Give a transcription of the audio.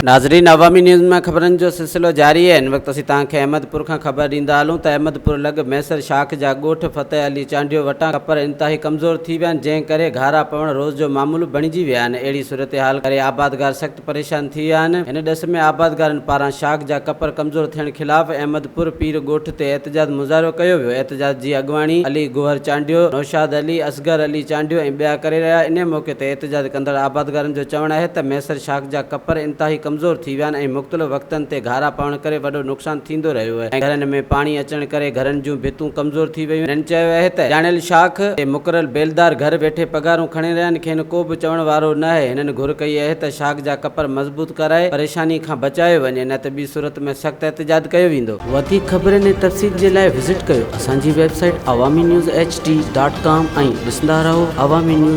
ناظرين عوامي نيوز ۾ خبرن جو سلسلو جاري آهي هن وقت اسين توهان کي احمد پور کان خبر ڏيندا هلون ته احمد پور لڳ ميسر شاخ جا ڳوٺ فتح علي چانڊيو وٽان ڪپر انتهائي ڪمزور ٿي ويا آهن جنهن ڪري گهارا پوڻ روز جو معمول بڻجي ويا آهن اهڙي صورتحال ڪري آبادگار سخت پريشان ٿي ويا آهن هن ڏس ۾ آبادگارن پاران شاخ جا ڪپر ڪمزور ٿيڻ خلاف احمد پور پير ڳوٺ تي احتجاج مظاهرو ڪيو ويو احتجاج جي اڳواڻي علي گوهر چانڊيو نوشاد علي اصغر علي چانڊيو ۽ ٻيا ڪري رهيا انهي موقعي تي احتجاج ڪندڙ آبادگارن جو چوڻ آهي ته ميسر شاخ جا ڪپر انتهائي ڪمزور ٿي ويا آهن ۽ مختلف وقتن تي گهارا پوڻ ڪري وڏو نقصان ٿيندو رهيو آهي ۽ گهرن ۾ پاڻي اچڻ ڪري گهرن جون ڀتون ڪمزور ٿي ويون هنن چيو آهي ته ڄاڻايل شاخ تي مقرر بيلدار گهر ويٺي پگهارون کڻي رهيا آهن کين ڪو به چوڻ وارو نه آهي هنن گهر ڪئي آهي ته شاخ جا ڪپر مضبوط ڪرائي پريشاني کان بچايو وڃي نه ته ٻي صورت ۾ سخت احتجاج ڪيو ويندو. وڌيڪ خبرن ۽ تفصيل جي لاء وزٽ ڪيو اسان جي website Awami news H D dot com ۽ ڏسندا رهو عوامي نيوز.